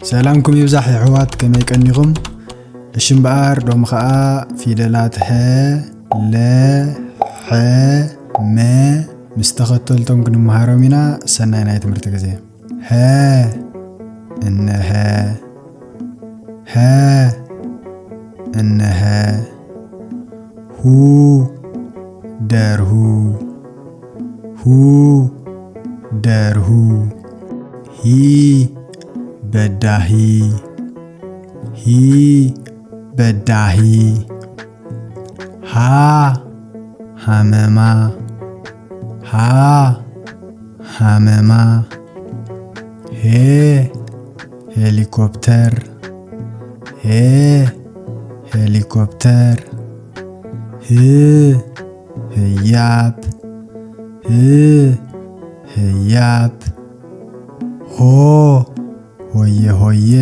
ሰላምኩም ይብዛሕ የሕዋት፣ ከመይ ቀኒኹም? እሺ እምበኣር ዶም ኸኣ ፊደላት ሀ፣ ለ፣ ሐ፣ መ ምስ ተኸተልቶም ክንመሃሮም ኢና። ሰናይ ናይ ትምህርቲ ግዜ። ሀ፣ እነሀ፣ ሀ፣ እነሀ። ሁ፣ ደርሁ፣ ሁ፣ ደርሁ። ሂ፣ በዳሂ፣ ሂ፣ በዳሂ። ሃ፣ ሃመማ፣ ሃ፣ ሃመማ። ሄ፣ ሄሊኮፕተር፣ ሄ፣ ሄሊኮፕተር። ህ፣ ህያብ፣ ህ፣ ህያብ። ሆ፣ ሆየ ሆየ፣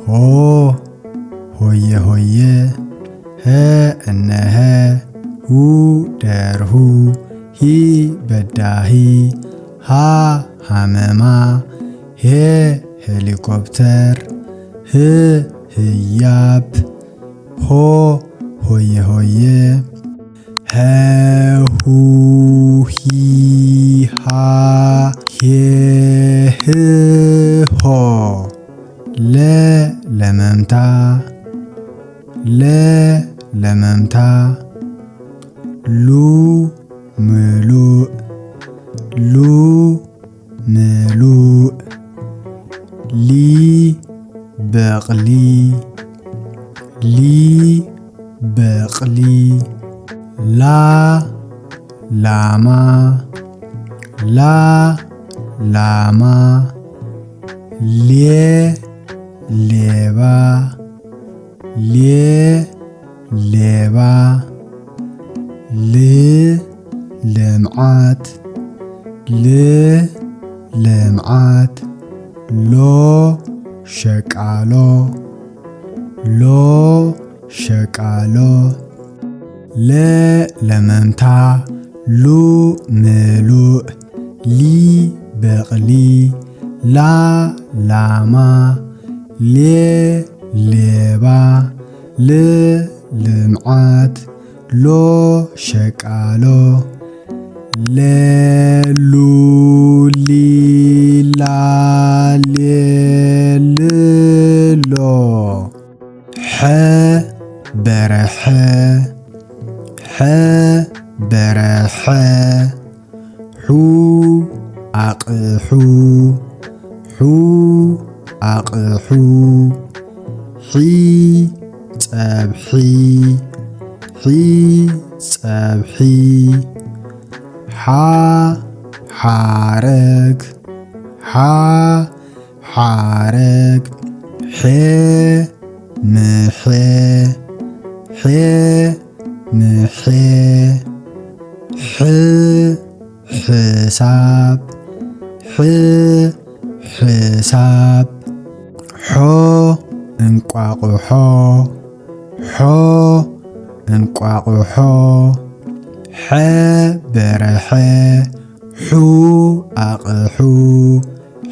ሆ፣ ሆየ ሆየ። ሀ፣ እነሀ፣ ሁ፣ ደርሁ፣ ሂ፣ በዳሂ፣ ሃ፣ ሃመማ፣ ሄ፣ ሄሊኮፕተር፣ ህ፣ ህያብ፣ ሆ፣ ሆየ ሆየ። ሀ፣ ሁ፣ ሂ፣ ሃ፣ ሄ፣ ህ፣ ሆ። ለ፣ ለመምታ፣ ለ፣ ለመምታ። ሉ፣ ምሉእ፣ ሉ፣ ምሉእ። ሊ፣ በቕሊ፣ ሊ፣ በቕሊ። ላ፣ ላማ፣ ላ፣ ላማ። ሌ፣ ሌባ፣ ሌ፣ ሌባ። ል፣ ልምዓት፣ ል፣ ልምዓት። ሎ፣ ሸቃሎ፣ ሎ፣ ሸቃሎ። ለ፣ ለመምታ፣ ሉ፣ ምሉእ፣ ሊ፣ በቕሊ፣ ላ፣ ላማ፣ ሌ፣ ሌባ፣ ል፣ ልምዓት፣ ሎ፣ ሸቃሎ። ለ፣ ሉ፣ ሊ፣ ላ፣ ሌ፣ ል፣ ሎ። ሐ፣ በረሐ፣ ሐ፣ በረሐ። ሑ፣ ኣቕሑ፣ ሑ፣ ኣቕሑ። ሒ፣ ጸብሒ፣ ሒ፣ ጸብሒ። ሓ፣ ሓረግ፣ ሓ፣ ሓረግ። ሐ፣ ምሐ፣ ሐ፣ ምሐ። ሕ፣ ሕሳብ፣ ሕ፣ ሕሳብ። ሖ፣ እንቋቑሖ፣ ሖ፣ እንቋቑሖ። ሐ፣ በረሐ፣ ሑ፣ ኣቕሑ፣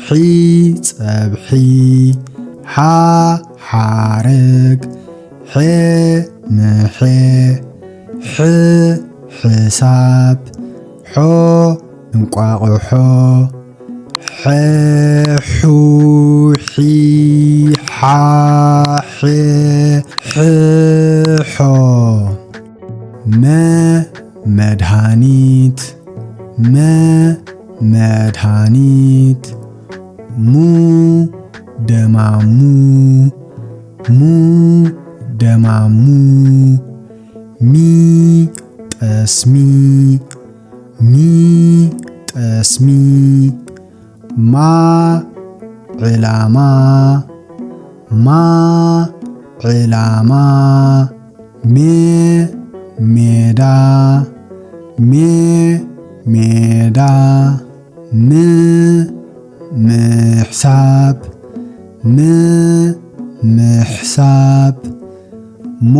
ሒ፣ ጸብሒ፣ ሓ፣ ሓረግ፣ ሐ፣ ምሐ፣ ሕ፣ ሕሳብ፣ ሖ፣ እንቋቑሖ። ሐ፣ ሑ፣ ሒ፣ ሓ፣ ሐ፣ ሕ፣ ሖ። መ፣ መድሃኒት፣ መ፣ መድሃኒት። ሙ፣ ደማሙ፣ ሙ፣ ደማሙ። ሚ፣ ጠስሚ፣ ሚ፣ ጠስሚ። ማ፣ ዕላማ፣ ማ፣ ዕላማ። ሜ፣ ሜዳ፣ ሜ፣ ሜዳ። ም፣ ምሕሳብ፣ ም፣ ምሕሳብ። ሞ፣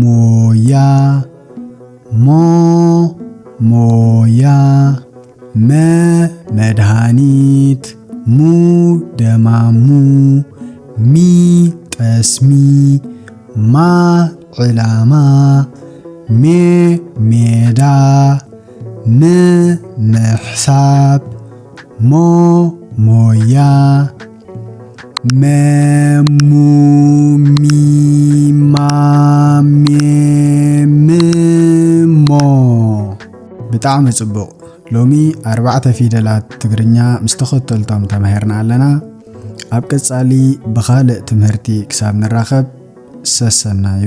ሞያ፣ ሞ፣ ሞያ። መ፣ መድሃኒት፣ ሙ ደማሙ፣ ሚ ጠስሚ፣ ማ ዕላማ፣ ሜ ሜዳ፣ ም ምሕሳብ፣ ሞ ሞያ፣ መ ሙ ሚ ማ ሜ ም ሞ። ብጣዕሚ ጽቡቕ። ሎሚ ኣርባዕተ ፊደላት ትግርኛ ምስ ተኸተልቶም ተማሂርና ኣለና። ኣብ ቀጻሊ ብኻልእ ትምህርቲ ክሳብ ንራኸብ ሰሰናዩ።